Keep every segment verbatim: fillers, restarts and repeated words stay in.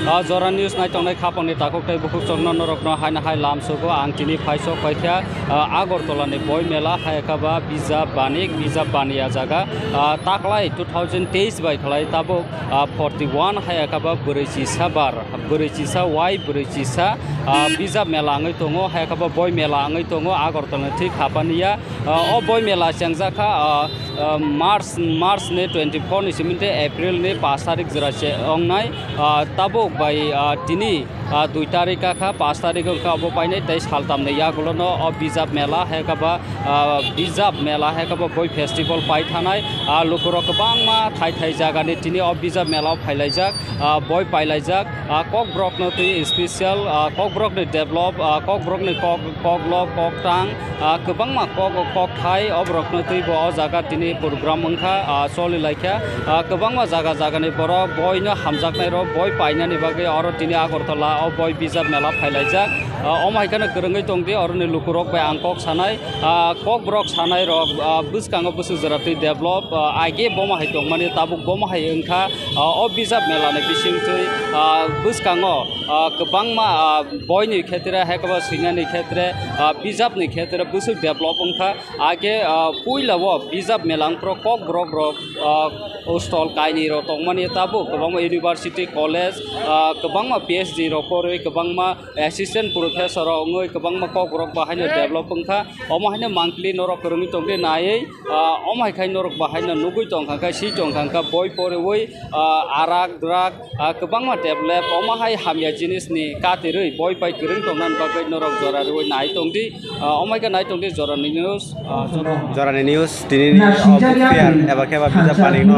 Ah, Jora News naitongnai khapangni takhuk tei bukhuk chokno norokno haino hai lamsogo ang tini phaisok paikha, ah, Agartala ni boi mela hai khe ba bijap banik, bijap baniya jaga, ah, taklai two thousand teis bai khlai tabuk, ah, forty one hai khe ba bwrwi chisa bar, bwrwi chisa wai, bwrwi chisa, ah, bijap mela wngwi tongo, hai khe ba boi mela wngwi tongo Agartala ni thik hapaniya. Ah, o boi mela chengjak kha, ah, ah, March, March ni twenty four ni simi tei April ni pash tarik jora se wngnai. Ah, tabuk bai, ah, tini, ah, dui tarik kha, pash tarik wngkha obo painai tei saltam ni yagulo no o bijap mela hai khe ba, ah, bijap mela hai khe ba boi festival pai thanai. Ah, lukurok kwbangma thai thai jaga ni tini o bijap mela o phailaijak, ah, boi pailaijak. Ah, Kokborok no twi special, ah, Kokborok ni develop, ah, Kokborok ni kok, koklop, koktang, ah, kwbangma kok, kokthai, o borokno twi bo o jaga tini program wngkha, ah, choli laikha. Ah, kwbangma jaga jagani borok boino hamjaknairok, boi painani bagwi oro tini Agartala o boi bijap mela phailaijak. Ah, omo hai kheno kwrwngwi tongdi, oroni lukurok bai ang kok sanai. Ah, Kokborok sanairok, ah, bwskango bwswk jora twi develop, ah, age bomo hai tongmani, tabuk bomo hai wngkha. Ah, o bijap melani bisingtwi, ah, bwskango, ah, kwbangma, ah, boini khetre, hai khe bo swinani khetre, ah, bijapni khetre bwswk develop wngkha. Age, ah, puila o bijap mela wngphru Kokborok rok, ah, o stall kainwi rok tongmani, tabuk kwbangma university, college, ah, kwbangma P H D rok korwi, kwbangma assistant professor rok wngwi, kwbangma Kokborok bo haino develop wngkha. Omo haino monthly norok kwrwngwi tongdi naiwi, ah, omo hai khai norok bo haino nugwi tongkha khe, si tongkha khe, boi poriwi, ah, arak drak, ah, kwbangma develop, omo hai hamya jinisni katirwi boi pai kwrwng tongnani bagwi norok jora rwui nai tongdi. Ah, omo hai khe nai tongdi Jorani News, ah, Jorani. Jorani News, tini ni, ah, book fair eba khe ba bijap banik no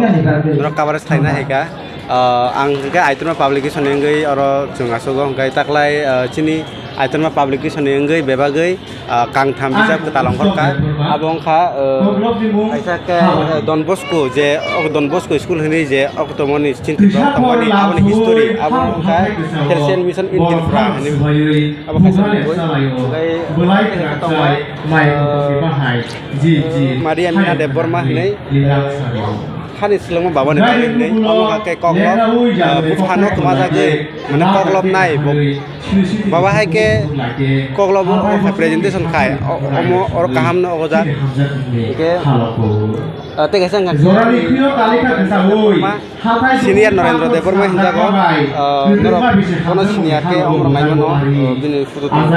norok coverage khlaina hai kha. Ah, ang hwnkhe Aitma Publication ni wngwi oro chwng achugo, hwnkhe taklai, ah, chini Aitma Publication ni wngwi bebagwi, ah, kangtham bijap kwtal ongkhorkha. Abo wngkha, ah, kaisa khe, ah, Don Bosco, je o Don Bosco school hinwi je o tongmani chini Tripura tongmani aboni history, abo wngkha Christian Mission in Tripura hinwi abo kaisa wngwi. Hwnkhe tongmani, ah, Maria Mina Debbarma hinwi, ah, hani swlwngma babani bagwi hinwi, omo hakhe kokno, ah, buphano twmajagwi, mane koklopnai bo, baba hai khe koklobo o khe presentation khai, o-, omo oro kaham no ogo jak. Hwnkhe, ah, tei kaisa wngkha senior Narendra Debbarma hinjago, ah, norok bono senior khe omo rok naimano, ah, bini photo tulo.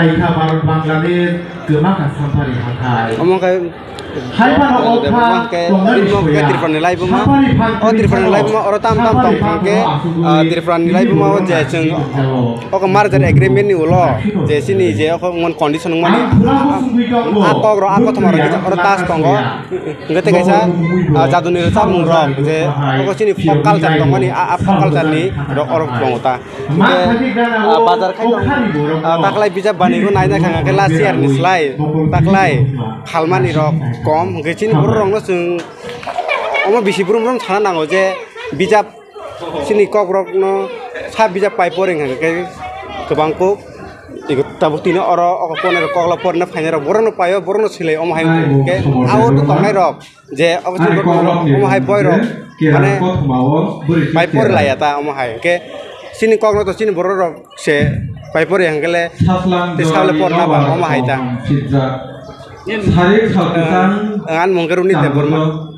Omo khe Hai phano o kha tongnani soya. Tripura ni laibuma. Sapani phang o Tripura ni laibuma oro tam tam tong thang khe, ah, Tripura ni laibuma o je chwng o merger agreement ni ulo je chini je o mon condition wngmani. A kok rok a kothoma rok oro tas tongo. Hwnkhe tei kaisa, ah, jaduni rwchapmung rok je o chini folk culture tongmani a, a folk culture ni rok oro tongo ta. Hingke, ah, bazar khai tong, ah, taklai bijap banigo naina kha hingke last year ni slai, taklai phalmani rok kom, hingke chini borok rok no chwng omo bisi brum brum sana nango je bijap chini kok rok no sa bijap pai pore hingke kwbang kuk tabuk tini oro o kok rok porna phainai rok borok no paio borok no silai omo hai hingke abo tongnai rok. Je obo chini borok omo hai boi rok mane pai pori laiya ta omo hai hingke chini kok no to chini borok rok se pai pori hingke le te sable porna ba omo hai ta. Ang ani mung khe Runi Debbarma.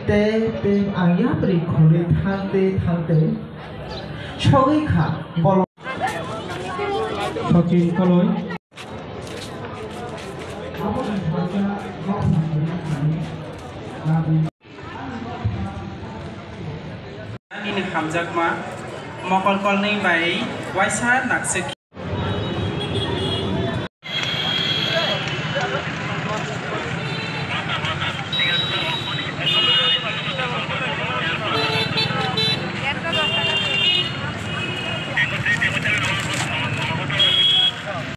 Te, te, ang yapri khulwi thangte, thangte, sogwi kha, bolong. Sachin Koloi. Nini hamjakma, mokol kolnwi bai waisa naksik.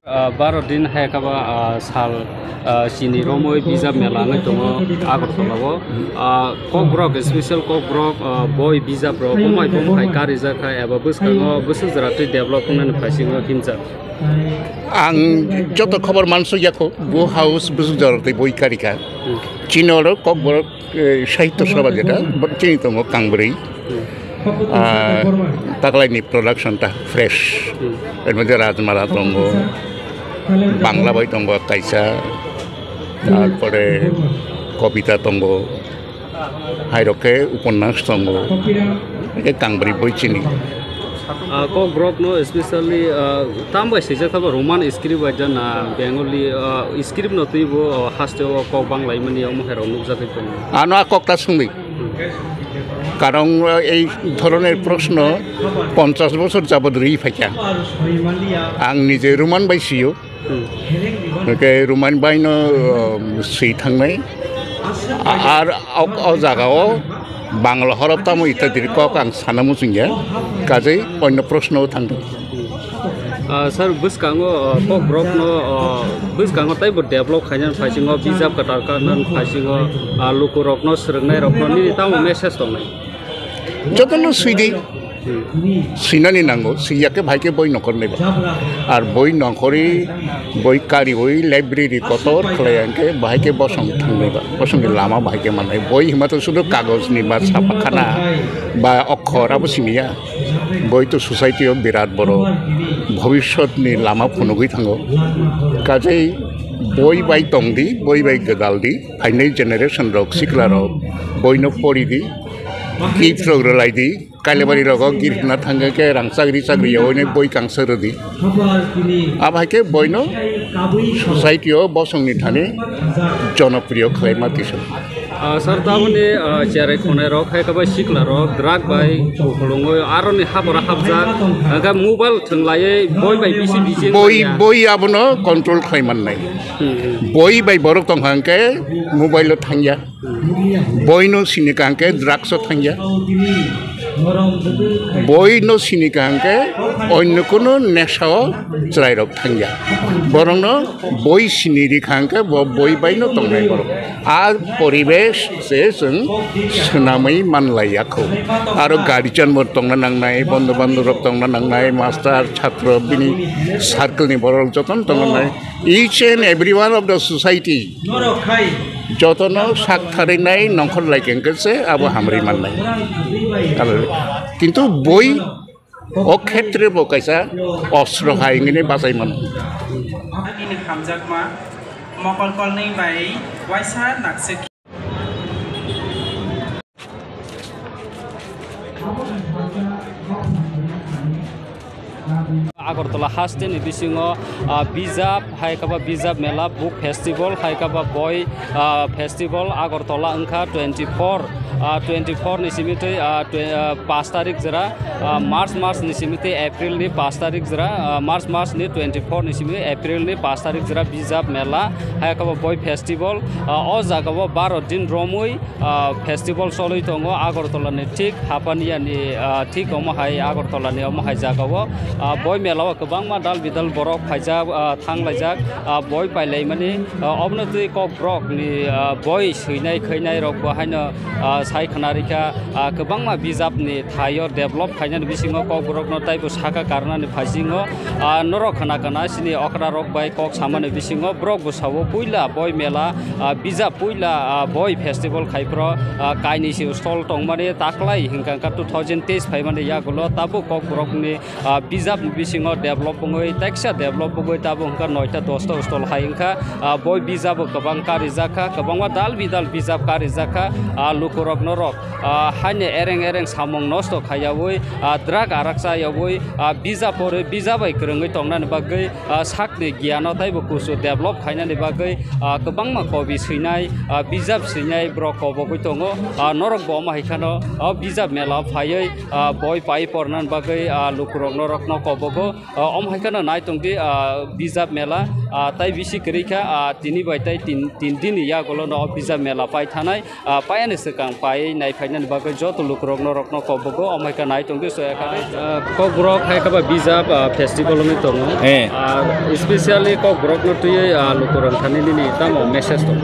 Ah, baro din hai kaba, ah, sal Ah, chini romwi bijap mela wngwi tongo Agartala o. Ah, Kokborok, special Kokborok, ah, boi bijap rok bumai bumai karijak kha eba bwskango bwswk jora twi develop wngnani phaisingno himjak. Ang joto khobor mansuk yakho, bo house bwswk jora twi boi karika. Hmm. Chini oro Kokborok, eh, Sahitya Sabha jeta, bo chini tongo kangbwrwi. Hmm. Ah, taklaini production ta fresh. Hmm. Er modhye Rajmala tongo, Bangla boi tongo kaisa, tarpore kobita tongo, hairok khe uponnas tongo, khe kangbwrwi boi chini. Ah, Kokborok no specially, ah, tam bai swijak tabo Roman script bai jana Bengali, ah, script no twibo, ah, haste o kok banglaimani omo hai rok nukjagwi tongo. Ano a kok ta swngdi. Karon, ah, ei dhoroner proshno ponchash bochor jabot rwi phaikha. Ang nije Roman bai sio. Hmm. Hwnkhe Roman baino, um, swi thangnai. A-, ar o, o jagao Bangla horop tamo itadiri kok ang sana muchungya. Kajei onno proshno thangdi. Ah, sir, bwskango, ah, Kokborokno, ah, bwskango teibo develop khainani phasingo, bijap kwtal kanani phasingo, ah, lukurokno, swrwngnairokno nini tamo message tongnai? Jotono swidi. Swinani nango, swiya khe bahai khe boi nongkhor naiba. Ar boi nongkhorwi, boi kariwi library kotor khlai hwnkhe bahai khe bosong thangnaiba. Bosongni lama bahai khe mannai. Boi hima to sudu kagojni ba chapa khana ba okhor abo simiya. Boi to society o birat borok bhobishyotni lama phunugwi thango. Kajei boi bai tongdi, boi bai gwdaldi, phainai generation rok, sikla rok boino poridi, gift rok rwlaidi. Kailabari rogo girikna thangkhe khe rang chagri chagri yaui nai boi kangsa rwdi. Abo hai khe boino society o bosongni thani jonopriyo khlaima tisa. Ah, sir, taboni, ah, cherai khonai rok hai khe bai sikla rok drug bai kukhulungwi aroni habora hapjak, hwnkhe mobile thwnglaiwi boi bai bisi bisi Boi, wngya. Boi abono control khlai mannai. Hmm, hmm. Boi bai borok tongkha hwnkhe mobile o thangya. Boino sini kaham khe drugs o thangya. Boino sini kaham khe onno kuno nesha o chwrai rok thangya. Borokno boi sini ri kaham khe bo boi baino tongnai borok. A poribesh se chwng swnamwi manlaiya kho. Aro guardian bo tongna nangnai, bondhu bandhu rok tongna nangnai, master, chhatro, bini circle ni borok jotono tongna nangnai. Each and every one of the society jotono sak tharinai nongkhor lai khe se abo hamri mannai. Kintu boi o khetre bo kaisa ostro hai hwnwi bachai mano. Nini hamjakma mokol kolnwi bai waisa naksik. Agartala hasteni bisingo, ah, bijap, hai khe ba bijap mela, book festival, hai khe ba boi, ah, festival, Agartala wngkha twenty four, ah, twenty four ni simi twi, ah, twe-, ah, pash tarik jora, ah, March mas ni simi twi April ni pash tarik jora, ah, March mas ni twenty four ni simi April ni pash tarik jora bijap mela, hai khe ba boi festival, ah, o jaga o baro din romwi, ah, festival cholwi tongo Agartala ni thik Hapania ni, ah, thik omo hai Agartala ni omo hai jaga o, ah, boi mela o kwbangma dal bidal borok phaijak, ah, thanglaijak, ah, boi pailaimani, ah, obono twi Kokborok ni, ah, boi swinai khainai rok bo haino, ah, sai khna rikha, ah, kwbangma bijap ni thai o develop khainani bisingo Kokborok no taibo saka karnani phaisingo, ah, norok khna khna chini okra rok bai kok samani bisingo borok bwsa o puila boi mela, ah, bijap puila, ah, boi festival khai phro, ah, kainwi se stall tongmani taklai hwnkha khe two thousand teis phaimani yagulo tabuk Kokborok ni, ah, bijap ni bisingo develop wngwi, teksa develop wngwi tabuk hwnkha noita dosta stall hai wngkha, ah, boi bijap bo kwbang karijak kha, kwbangma dal bidal bijap karijak kha, ah, lukurok norok, ah, haino ereng ereng samung nosto khaiyaui, ah, drug arak chayaui, ah, bijap pore bijap bai kwrwngwi tongnani bagwi, ah, sakni giano taibo kusu develop khainani bagwi, ah, kwbangma kobi swinai, ah, bijap swinai borok kobogwi tongo. Ah, norok bo omo hai kheno, ah, bijap mela phaiwi, ah, boi pai pornani bagwi, ah, lukurok norokno kobogo. Ah, omo hai kheno nai tongdi, ah, bijap mela. Ah, tai bisi kwrwi kha, ah, tini bai tai tin, tin din ni yagulo no o Bijap mela pai thanai, ah, paiya ni swkang pai nai phainani bagwi joto lukurokno rokno kobogo, omo hai khe nai tongdi soya kha. Ah, Kokborok hai khe ba Bijap, ah, festival wngwi tongo. Eh. Ah, specially Kokborokno twiwi, ah, lukurok thani nini tamo message tongo?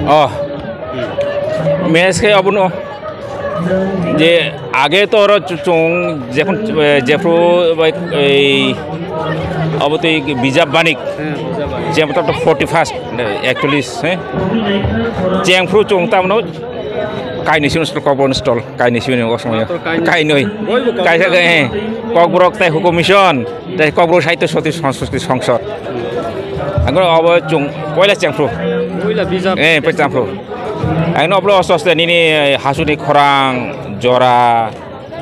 Oh. Hmm. Message khe abono je age to oro chu-, chwng jephun, eh, jephru bai ei abo tei Bijap Banik. Hmm, Bijap Banik. Jemon to forty first, eh, ekchollish, eh. Chengphru chwng tamno kainwi sino stall, Kokborokni stall, kainwi sino o somoyo. Mator kainwi. Kainwi. Boibo Kaisa Kokborok. Eh, Kokborok tai Hukum Mission, tai Kokborok Sahitya Soti Sanskriti Songsad. Ang abo chwng poila chengphru. Poila Bijap. Eh, poila chengphru. Ang no oblo osto osto nini, eh, hasuni khorang, jora,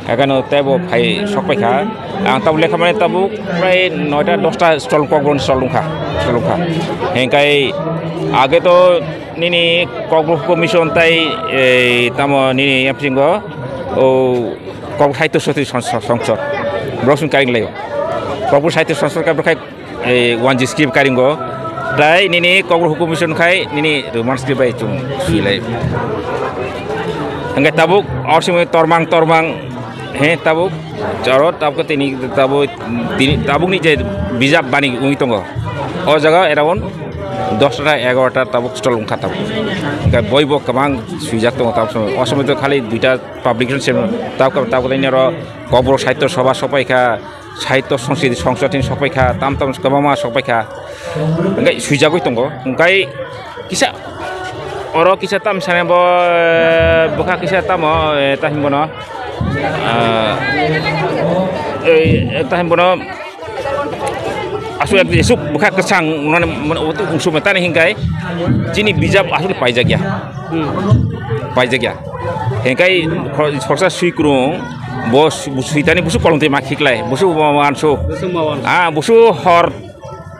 Ekheno teibo phai sokpai kha. Ang tabuk lekha mani tabuk prai noita dosta stall, Kokborokni stall wngkha, stall wngkha. Hingkai age to nini Kokborok Commission tai, eh, tamo nini yapsingo, o, Kokborok Sahitya Soti Song-, Song-, Songsad. Borok song karing laio. Kokborok Sahitya Songsad kaibra khai eh, one G script karingo. Tai nini Kokborok Hukum Mission khai nini Roman script bai chwng swilai. Hingke tabuk orsingwi tormang tormang he tabuk jaro tabuk tini tabuk tini tabukni je Bijap Banik wngwi tongo. O jaga around dosta egarota tabuk stall wngkha tabuk. Hingke boibo kwbang swijak tongo tabuk somoy. O somoy to khali duita publication se tabuk tabuk tini oro Kokborok Sahitya Sabha sokpai kha. Sahitya Sanskriti Songsad ni sokpai kha, tam tam kwbangma sokpai kha. Hingke swijagwi tongo. Hingkai kisa oro kisa tam sana bo, eh, bwkha kisa tamo, eh, ta hinbono, eh, eh, ta hinbono aswk jesuk bwkha kwchang nani mane obo tei unsuk tani hingkai chini Bijap aswk paijak ya. Hmm. Paijak ya. Hingkai khor-, khorsa swikrung bo su-, switani busu kolong twi ma khiklai, busu ma wansuk. Busu ma wansuk. Ah, busu hor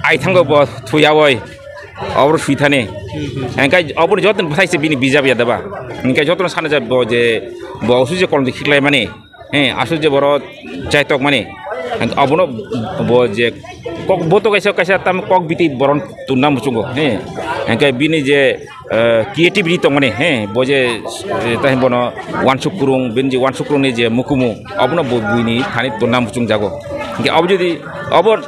ai thango bo thuya oi. Obro switani. Hmm, hmm. Hingkai oboni joto bwthai se bini Bijap ya daba. Hingkai joto sana ja bo je bo usu je kolong twi khiklai mani. He, aswk je borok chaitok mani, abono bo je kok boto kaisa, kaisa tam kok biti boron tunna muchungo, he, hingke bini je, eh, creativity tongmani, he, bo je, eh, tahim bono wansuk kurung, bini je wansuk kurung ni je mukumu, abono bo buini thani tunna muchung jago. Hingke abo jodi, abo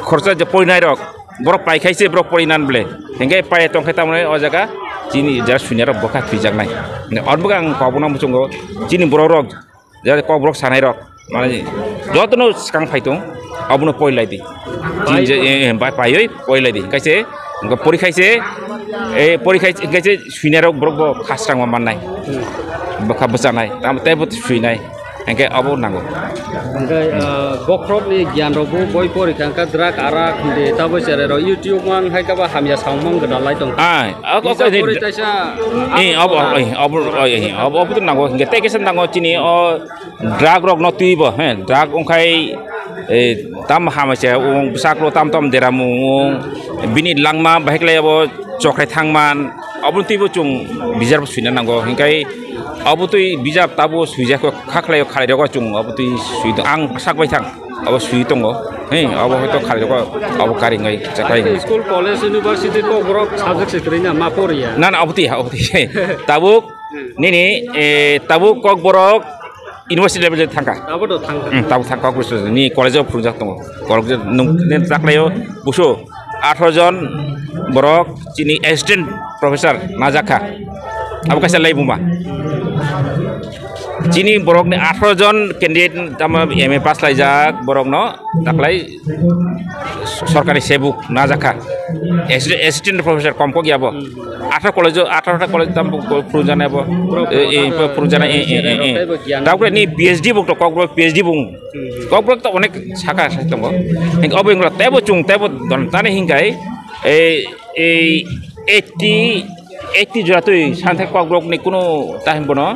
khorsa je porinai rok, borok pai khai se borok porinan ble, hingke pai tong khe tamoni o jaga chini jara sunya rok bwkha thwijaknai. Oro bwkha ang kok bono muchungo, chini borok rok, Jara Kokborok sanai rok, mane, jotono swkang phai tong, abono poi lai di. Chini je, eh, eh, bai paioi poi lai di. Kaise, pori khaise, eh, pori khaise, kaise swinai rok borok bo khasrang ma mannai. Bwkha bwchanai, tamo tei bo swinai. Hingke abo nango. Hingke, ah, bokhorok ni giyan rok bo boi pori kha, hingke drug arak, hindi, tabo cherai rok YouTube mang hai kaba hamya samung mang gwnang lai tong. Ai, ok, ok, Bisa pori taisa, eh, abo, eh, abo, eh, abo, abo to nango. Hingke tei kaisa nango chini o Drug rok no twi bo, he, drug wngkhai, eh, tam hamai se wng bwsak rok tam tam dera mung wng, bini langma bahai khlai abo chokrai thang man, abo twi bo chwng bijar bo swina nango, hinkhai abo twi bijar tabo swijak kha khlai khalai rok chwng abo twi swi ang sak bai thang abo swi tongo, he, abo hoito khalai rok abo karing bai chakai. School, college, university kok borok subject se kwrwi na ma poriya? Na, na, abo twi, abo twi. Tabuk Nini, eh, tabuk Kokborok university level je thangkha. Abo to thangkha. Hmm, tabuk thangkha Kokborok ni college o phunjak tongo. College nung ne taklayo buso atharo jon borok chini assistant professor najakha. Abo kaisa lai buma. Chini borok ni atharo jon candidate tamo M A pass laijak borok no taklai sorkari sebuk najakha. Assi-, assistant professor kom kok yabo. Atharo college, atharo ta college tam phunukjana bo. Borok Eh, eh, atharo phunukjana, eh, eh, eh, eh. Teibo giyan. Tabukre ni P H D bo to Kokborok P H D bo. Kokborok to onek saka sai tongo. Hingke obo wngkha teibo chwng teibo don tani hingkai, eh, eh, eighty, eighty jora twi santhai Kokborok ni kunu tahim bono,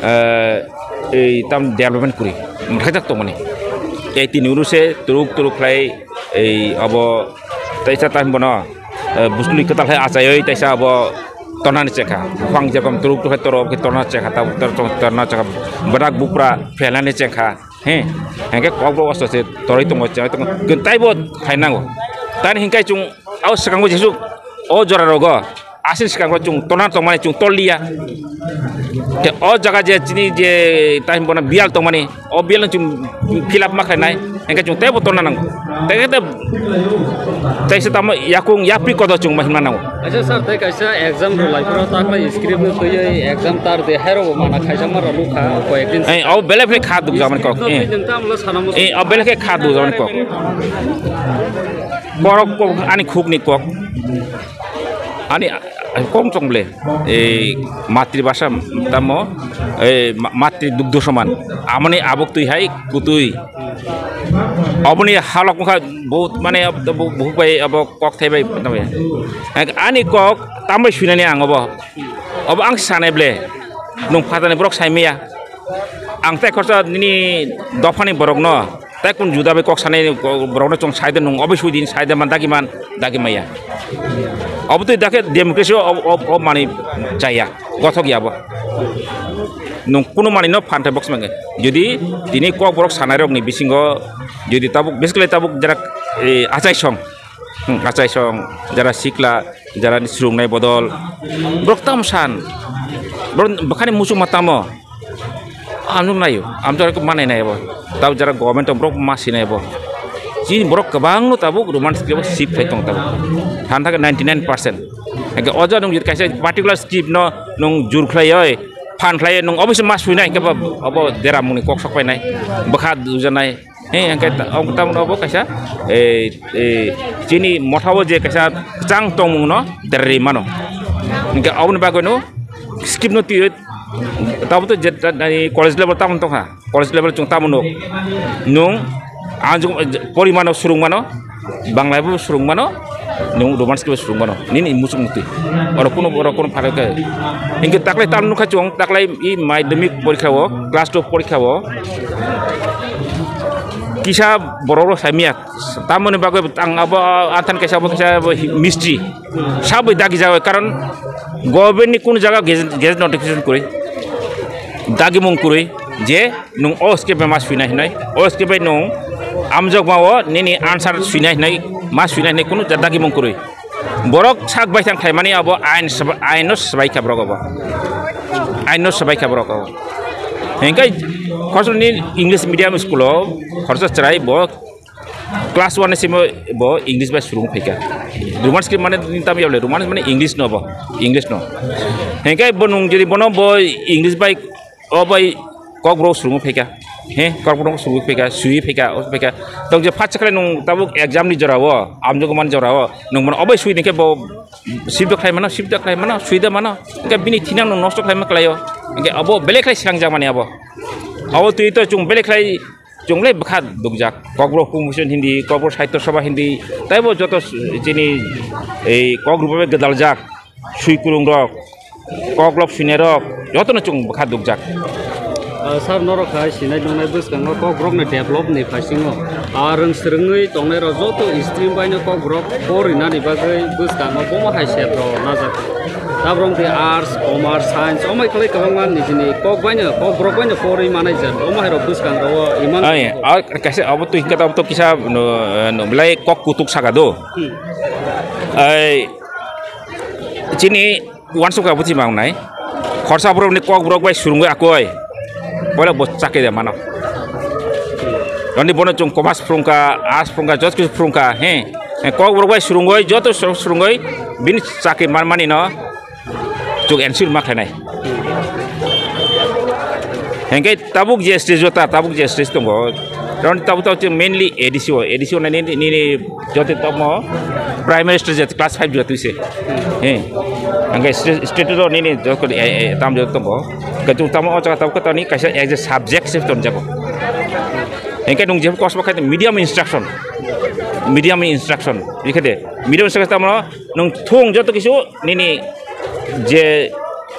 eh, ei tam development kuri. Mthajak tongmani. Eighty ni uru se turuk turuk khlai ei abo teisa tahim bono, eh, buskuli kwtal hai achaioi teisa abo tonani chekha. Buphang jekom turuk tukhai toro khe tona chekha, tabuk tor-, tor-, torna chekha. Bwdak bupra phelani chekha. He, hingke Kokborok osto se toroi tongo, chai tongo. Taibo khainango. Tani hingkai chwng Au swkango jesu o jora rogo asin swkango chung tona tongmani chung tol liya. Te o jaga je chini je time bono bial tongmani, o bial chung fill up ma khlainai, engke chung tebo tona nang. Tei te tei se tamo yakung yapri kodo chung ma himna nango. Acha sir, tei kaisa exam rw lai phoro ta khlai script no twiwi exam tar de hairo bo mana khaisa ma rw lukha ko ekdin. Eh, o bele phre kha duk jamani kok. Eh. Nang tam lo sana mo. Eh, o bele khe kha duk jamani kok. Borok kok ani khuk ni kok. Ani kong chong ble. Eh, matri basa tamo, eh, ma-, matri dugdo saman. Amoni abok twi hai kutui. Oboni halok mukha bo mane bo, bo bai abo kok thai bai tamo. Ani kok tambai suinani ang obo. Obo ang sanai ble. Nung phatani borok sai maya. Ang tei khorsa nini dophani borokno tei kun juda bai kok sanai borokno chwng sai de nung obo sui din sai de man dagi man dagi maya. Obo twi dakhe democracy o, o, o mani chaya gothok ya bo. Nung kunu mani no phan thai box mangge. Jodi tini kok borok sanai rok ni bisingo jodi tabuk basically tabuk jara, eh, achai song. Hmm, achai song jara sikla jara ni surungnai bodol. Borok tam san. Borok bwkhani muchung ma tamo. Ang nuk naio, ang jora khe manai nai bo. Tabuk jara government tong borok ma sinai bo. Chini borok kwbangno tabuk Roman script o sip khai tong tabuk. Than thake ninety nine percent. Hake o jora nung kaisa particular script no nung jur khlai oi, phan khlai oi, nung obviously ma suinai hingke bo obo dera mungni kok sok painai. Bwkha dujanai. He, hingke ta-, obo tamno obo kaisa, eh, eh, chini mothabo je kaisa kwchang tongmung no derri mano. Hingke oboni bagwi no script no twiwi Tabo to je, ta-, nai college level tamo tongkha. College level chwng tamo nuk. Nung ang jung porimano, surungmano, Bangla bo surungmano, nung Roman script bo surungmano. Nini muchung mutwi. Oro kuno, oro kuno phato khe. Hingke taklai tam nukha chwng, taklai i madhyamik porikha o, class twelve porikha o. Kisa borok rok saimya. Tamoni bagwi ang abo, ah, anthan kaisa abo kaisa abo hi-, mystery. Sabwi dagi jago, karon government ni kunu jaga gazette, gazette notification kwrwi. Dagi mung kwrwi je nung o script bai ma swinai hinwi. O script bai nung amjok ma o nini answer swinai hinwi, ma swinai hinwi kunu ja-, dagi mung kwrwi. Borok sak bai thang khlaimani abo ain saba-, ain no swbai kha borok abo. Ain no swbai kha borok abo. Hingkai khosni English medium school o khorsa chwrai bo Class one ni simi bo English bai surung phaikha. Roman script mane nini tam yable, Roman mane English no bo, English no. Hingke bo nung jodi bono bo English bai o bai kokborok surung phaikha. He, kokborok surung phaikha, sui phaikha, o phaikha. Tong je first khle nung tabuk exam ni jora o, amjok man jora o, nung bono obai sui ningke bo sibda khlai mano, sibda khlai mano, suida mano. Hingke bini thinang nung nosto khlai ma khlai o. Hingke abo belek khlai silang jak mani abo. Abo twi to chung belek khlai Chungle bwkha dukjak, Kokborok Commission hindi, Kokborok Sahitya Sabha hindi, taibo joto s-, chini ei kok rwbabai gwdaljak, swikwrwngrok, koklop swinairok, jotono chwng bwkha dukjak. Ah, sir, norok hai sinai nungnai bwskango Kokborokni developni phaisingo, ah, rwng swrwngwi tongnairok joto stream baino Kokborok porinani bagwi bwskango bomo hai setrok najak. Tabrom khe arts, commerce, science, omai khlai kwbangma nijini kok baino, Kokborok baino porwi manai jan, omo hai rok bwskang rwo imang. Ai, a, kaisa abo twi hingka abo to kisa no, no, belai kok kutuk saka do. Hmm. Ai, chini wansuk abo twi mangnai. Khorsa borok ni Kokborok bai surungwi akoi. Bola bo chakri de mano. Roni bono chung commerce phurungka, arts phurungka, jot kisu phurungka, he. He, Kokborok bai surungoi, joto sur-, surungoi, bini chakri man mani no. Chuk ensure ma khlainai. Hingke tabuk je stage o ta, tabuk je stage tongo. Karon tabuk tabuk je mainly A D C o, A D C o nini, nini jote tamo primary stage class five jora tuise. He. Hingke state, state o nini joko, eh, eh, tam jora tongo. Kaitung tamo o jaga tabuk tani kaisa as a subject se tonjago. Hingke nung je kosma khai medium instruction. Medium instruction. Ikhade medium instruction tamo nung thung joto kisu nini je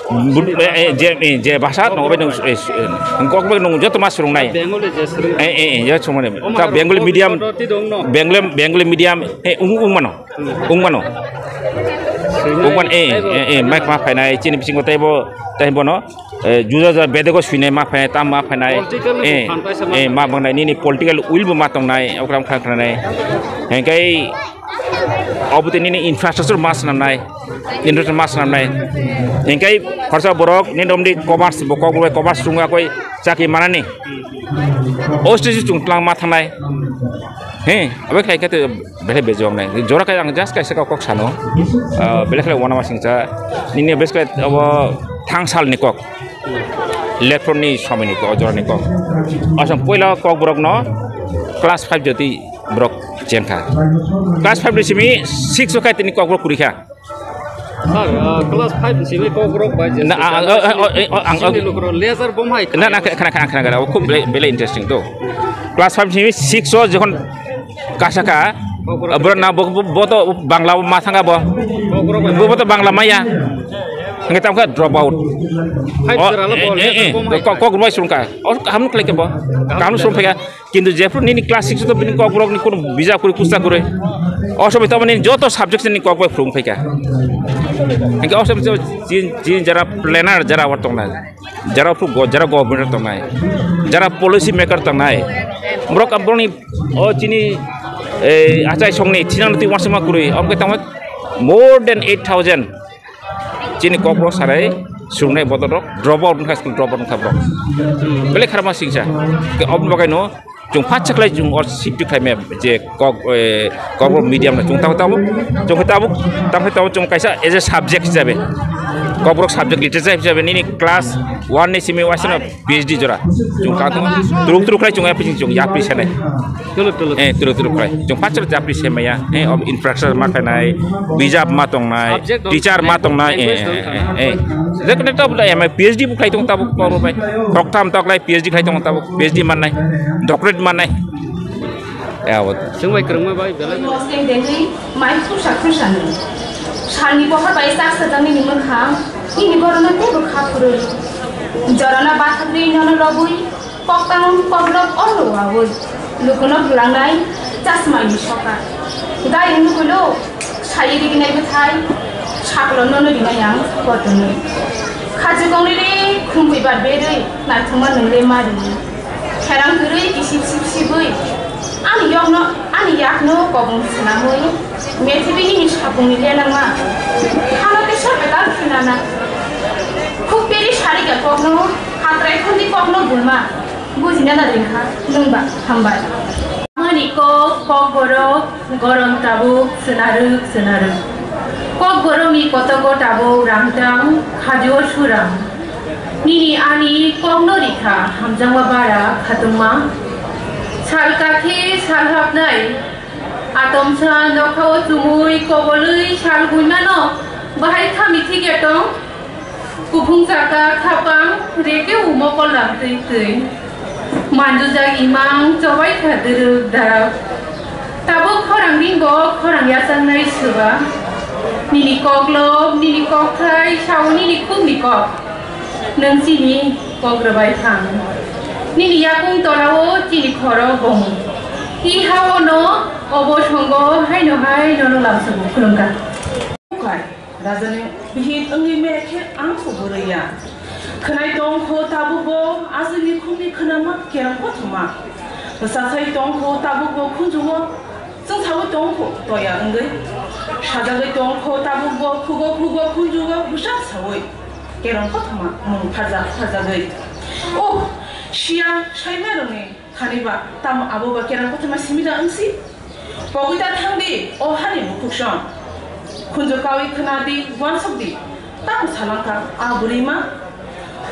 bu-, eh, eh, je, eh, je bhasha nung bai nung, eh, eh, kok bai nung joto ma swrwngnai. Bengali je swrwng. Eh, eh, eh, je swrwngmani. Omo ta hai Bengali medium, kotor ti dong no. Bengali, Bengali medium, eh, ung, ung mano. Ung mano. Swrwngnai. Ung mano, eh, eh, eh, eh, mic ma phainai, chini bisingo taibo, taibo no, eh, juda juda bedego swinai ma phainai, tam ma phainai. Political eh, phan kaisa ma eh, ma phainai. Bangnai, nini political will bo ma tongnai, okram khan khanai. Hengkai Obo tei nini infrastructure ma swnamnai, infrastructure ma swnamnai. Hinkhe khorsa borok nini romdi commerce, bo kok bai commerce chwngya koi chakri manani. O stage chwng tlang ma thangnai. He, abe khai khe belai bejom nai. Jora khai ang just kaisa kok sano. Ah, belai khlai wana masing cha. Nini bes khlai abo thang sal ni kok. Lephron ni somoi ni kok, jora ni kok. Asam poila kok borok no class five jati borok chenkha. Class five ni simi six o khai tini kok borok kurikha. Sir, ah, class five ni simi kok borok bai je. Na, ah, ah, ah, ah, ah, ah, ah, sini lukro laser bomb hai. Na, na, khana, khana, khana, khana, khub bele, bele interesting to. Class five ni simi six o jokhon kasaka, bro na bo, bo, bo to Bangla ma thanga bo. Bo, bo to Bangla maya. Hingke tamo khe drop out. Five jera lo bol, eh, eh, kok, kok rwai sungka. O, kaham khlai khe bo. Kaham sung phai kha. Kintu jephru nini class six to bini kok borok ni kono bijap kuri kusta kuri. O somoi tamo nini joto subject ni kok bai phrung phai kha. Hingke o somoi jin, jin jara planner jara wa tongnai. Jara phru go, jara government tongnai, jara policy maker tongnai, borok, borokni o chini, eh, achai songni thinang twi uansukma kwrwi, omo khe tamo more than eight thousand chini kokborok sarai swrwngnai botorok drop out wngkha, school drop out wngkha borok. Belai kharma singsa. Ke oboni bagwi no chwng phatsa khlai chwng or sipti khlai me je kok, eh, kokborok medium no chwng tamo tamo chwng tamo tamo tamo chwng kaisa as a subject hisabe kokborok subject literature hisabe nini class one ni simi waisa no P H D jora. Chwng kha thung turuk turuk khlai chwng yapri chwng yapri sanai. Tuluk tuluk. Eh, tuluk tuluk khlai. Chwng phatsa yapri semaya. Eh, ob infrastructure ma khainai, bijap ma tongnai, subject dong, teacher ma tongnai. Eh, language dong eh, eh, eh. Jekne tabuk da M A P H D bu khlai tong tabuk kok bai. Thok tham tok lai P H D khlai tong tabuk P H D mannai. Doctorate mannai. Eh, abo. Chwng bai kwrwngma bai belai. Moseng dengwi mai khusa khusa ni. Salni pohor bai chak sajak nini mwkhang, nini borokno teibo kha phurwi. Jorano bathakrwi nono lobwi, koktang koklop orno wawi. Lukuno bwlangnai chasmai ni soka. Gari nukulo, sayi riginai bwthai, saklo nono rinai ang kotornwi. Khachu kongrwi ri, khumpui bar berwi, naithokma nwngle ma rini. Kherang kwrwi kisip sip sibwi ani yokno, ani yakno kobong swnamwi, methibi nini sapungni lenangma. Hano teisa betal khinana. Khuk peri sarika kokno, hatrai khundi kokno bulma. Bujina na ringkha, nwngba hambai. Mani kok, kok borok, goron tabuk, swnarwk, swnarwk. Kok borokni kotogo tabuk rangtang, khajuo surang. Nini ani kokno rikha hamjakma bara khatungma. Sal kakhe sal hapnai. Atomsa nokhao chumui kobolwi sal buimano bahai khami thikya tong. Kuphung saka khapang reke umokol lamtwi twi. Manjujak imang chobai kha dwrwk darak. Tabuk khorang ringbo khorang yachaknai swba. Nini koklop, nini kokthai, sao nini khukni kok. Nwng chini kok rwbai thang. Nini yakung tolao chini khorok bong. I hao no obo songo haino hai nono lamsogo khulumkha. Rajani bihik wngwi mere khe ang kubui rwya. Khwnai tong kho tabukbo aswkni khumni khwnama kerong kothoma. Bwsasai tong kho tabukbo khunjugo chwngsaui tong kho toya wngwi. Sajagwi tong kho tabukbo khugo khugo khunjugo bwsa saui kerong kothoma mung pharjak pharjagwi. Oh, siya saimarokni thani ba tamo abo ba kerong kothoma simi da wngsi? Pogwi ta thang di, o hani bukhuk song. Khunju kawi khwna di, uansuk di. Tamo salangkha a bwrwi ma?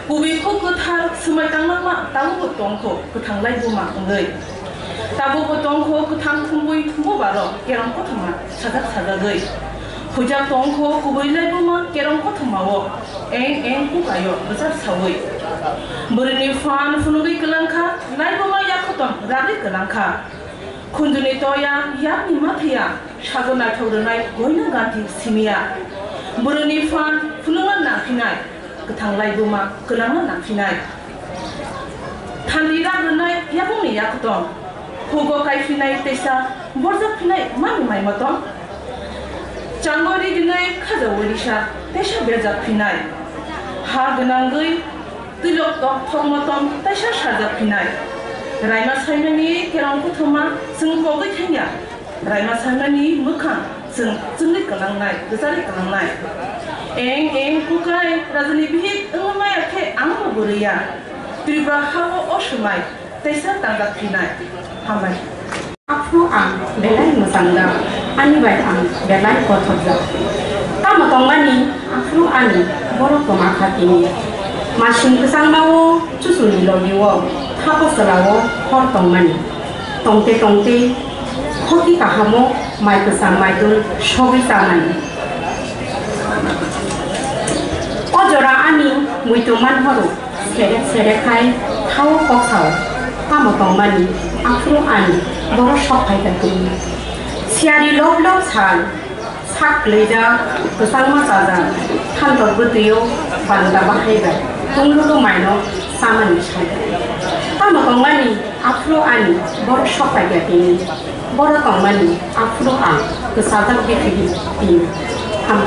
Kubui khuk kwthar swmai tanglangma, tabukbo tongkho kwthang lai buma wngwi. Tabukbo tongkho kwthang thumbui bubaro kerong kothoma sajak sajagwi. Hujak tongkho kubui lai buma kerong kothomao eng eng kukaio bwchar saui. Bwrwini phan phunugwi kwlangkha, lai buma yakhotom ragwi kwlangkha. Khunjuni toya yakni mathiya sago naithok rwnai goina ganthi simiya. Bwrwini phan phunukna nangphinai, kwthang laibuma kwlangna nangphinai. Thanti rak rwnai yakungni yakotong, hugo kaiphinai teisa borjak phinai mani mai motong. Chango ri rinai khajaui risa teisa berjak phinai. Ha gwnangwi Twilok tok thokma tong taisa sajak phinai. Raima saimani kerong kuthuma chwng kogwi thangya. Raima saimani mwkhang Chwng chwngwi kwlangnai, kwcharwi kwlangnai. Eng eng kukai rajani bihik wngwi maya khe ang bo bwrwi ya. Tripura ha-o o swmai teisa tangjak phinai. Hambai. Aphuru ang belai mwchang jak, ani bai ang belai kothok jak. Tamo tongmani aphuru ani borok kwma kha tini. Masing kwchangma-o chuchuni logi-o thapo chwla-o hor tongmani. Tongte tongte khoti kahamo mai kwcham mai dul sogwi chamani. O jora ani muitu manhoro sere sere khai thao kok sao. Tamo tongmani aphuru ani boro sok phai kha tini. Siyari lok lok sal sak kwlwijak, kwchangma chajak, thantok bwtwi-o banda bahai bai tunglugo maino chamani sai. Tamo tongmani aphuru ani boro sok phai kha tini. Boro tongmani aphuru ang kwchajak bithwi tini. Ham.